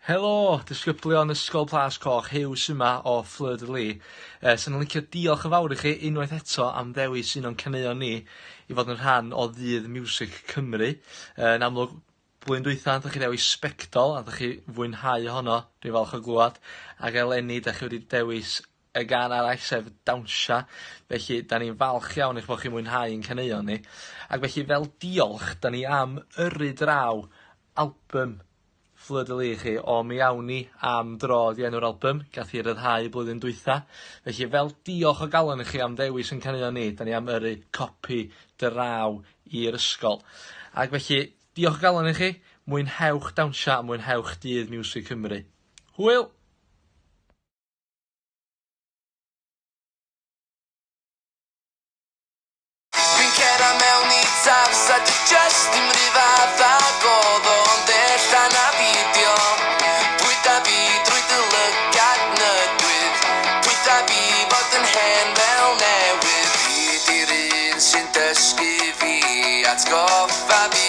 Helo, disgyblion Ysgol Plas Coch, Huw sy 'ma o Fleur de Lys. Yy, 'swn i'n licio diolch yn fawr i chi unwaith eto am ddewis un o'n caneuon ni i fod yn rhan o Ddydd Miwsig Cymru. Yy, yn amlwg, blwyddyn dwytha nathoch chi ddewis Sbectol, a nathoch chi fwynhau honno, dwi'n falch o glwad, ac eleni 'dach chi wedi dewis y gân arall sef Dawnsia, felly 'dan ni'n falch iawn eich bod chi'n mwynhau ein caneuon ni. Ac felly fel diolch, 'dan ni am yrru draw albym Fleur de Lys i chi o Mi Awn Ni Am Dro 'di enw'r albym, gath ei ryddhau blwyddyn dwytha. Felly fel diolch o galon i chi am ddewis yn caneuon ni, 'da ni am yrru copi draw i'r ysgol. Ac felly, diolch o galon i chi, mwynhewch dawnsio a mwynhewch Dydd Miwsig Cymru. Hwyl! Dwi'n cera mewn i tabs a dwi jyst dim ry fath ag odd o ond ella na fideo Bwyta fi drwy dy lygad nydwydd Pwyta fi fod yn hen fel newydd Fi di'r un sy'n dysgu fi atgoffa fi.